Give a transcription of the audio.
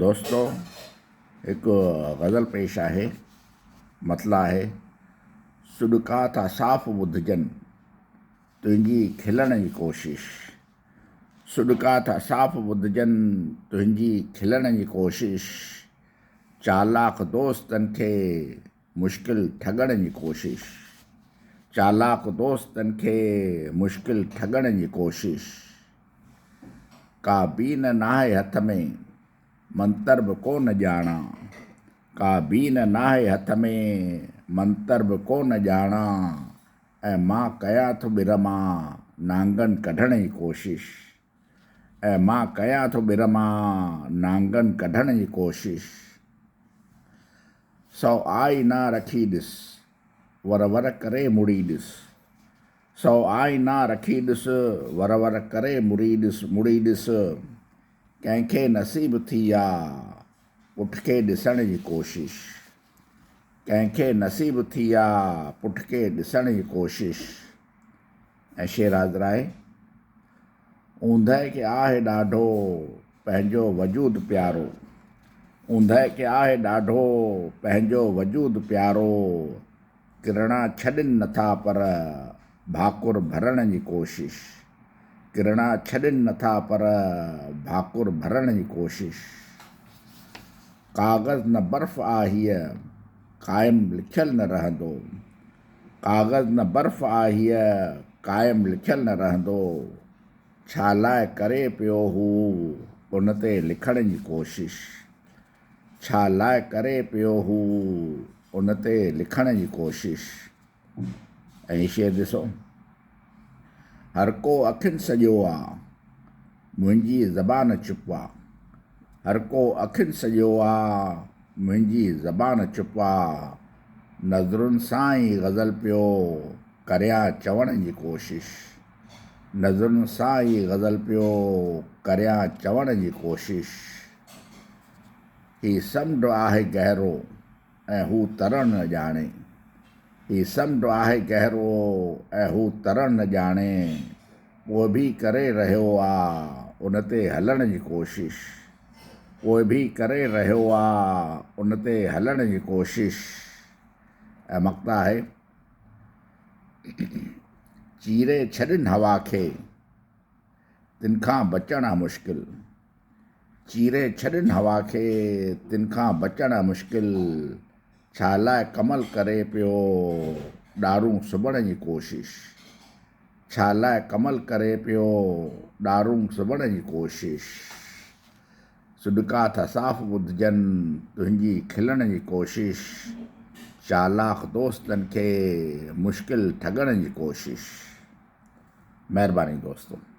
دوستو هڪ غزل پيش آهي، مطلع آهي، سڏڪا ٿا صاف ٻڌجن تنهنجي کلڻ جي ڪوشش. سڏڪا ٿا صاف ٻڌجن تنهنجي کلڻ جي ڪوشش. چالاڪ دوستن کي مشڪل ٺڳڻ جي ڪوشش. چالاڪ دوستن کي مشڪل ٺڳڻ جي ڪوشش. ڪا بين ناهي هٿ ۾، منتر به ڪو نه ڄاڻان. ڪا بين ناهي هٿ ۾، منتر به ڪو نه ڄاڻان. ۽ مان ڪيان ٿو ٻر مان نانگن ڪڍڻ جي ڪوشش. ۽ مان ڪيان ٿو ٻر مان نانگن ڪڍڻ جي ڪوشش. سو آئينا رکي ڏس، ور ور ڪري مڙي ڏس. سو آئينا رکي ڏس، ور ور ڪري مڙي ڏس، مڙي ڏس. ڪنهن کي نصيب ٿي آ، پٺ کي ڏسڻ جي ڪوشش. ڪنهن کي نصيب ٿي آ، پٺ کي ڏسڻ جي ڪوشش. ۽ شعر حاضر آهي. اوندهه کي آهي ڏاڍو پنهنجو وجود پيارو. اوندهه کي آهي ڏاڍو پنهنجو وجود پيارو. ڪرڻا ڇڏين نٿا پر ڀاڪر ڀرڻ جي ڪوشش. ڪرڻا ڇڏين نٿا پر ڀاڪر ڀرڻ جي ڪوشش. ڪاغذ نه برف آ هيء قائم لکيل نه رهندو. ڪاغذ نه برف آ هيء قائم لکيل نه رهندو. ڇا لاء ڪري پيو هو ان تي لکڻ جي ڪوشش. ڇا لاء ڪري پيو هو ان تي لکڻ جي ڪوشش. ۽ هي شعر ڏسو. هر ڪو اکين سڄو آ، منهنجي زبان چپ آ. هر ڪو اکين سڄو آ، منهنجي زبان چپ آ. نظرن سان ئي غزل پيو ڪريان چوڻ جي ڪوشش. نظرن سان ئي غزل پيو ڪريان چوڻ جي ڪوشش. هي سمنڊ آهي گهرو ۽ هو ترڻ نه ڄاڻي. هي سمنڊ آهي گهرو ۽ هو ترڻ نه ڄاڻي. پوء به ڪري رهيو آ ان تي هلڻ جي ڪوشش. پوء به ڪري رهيو آ ان تي هلڻ جي ڪوشش. ۽ مقطع آهي. چيري ڇڏين هوا کي، تن کان بچڻ آ مشڪل. چيري ڇڏين هوا کي، تن کان بچڻ آ مشڪل. ڇا لاء ڪمل ڪري پيو ڏارون سبڻ جي ڪوشش. ڇا لاء ڪمل ڪري پيو ڏارون سبڻ جي ڪوشش. سڏڪا ٿا صاف ٻڌجن تنهنجي کلڻ جي ڪوشش. چالاڪ دوستن کي مشڪل ٺڳڻ جي ڪوشش. مهرباني دوستو.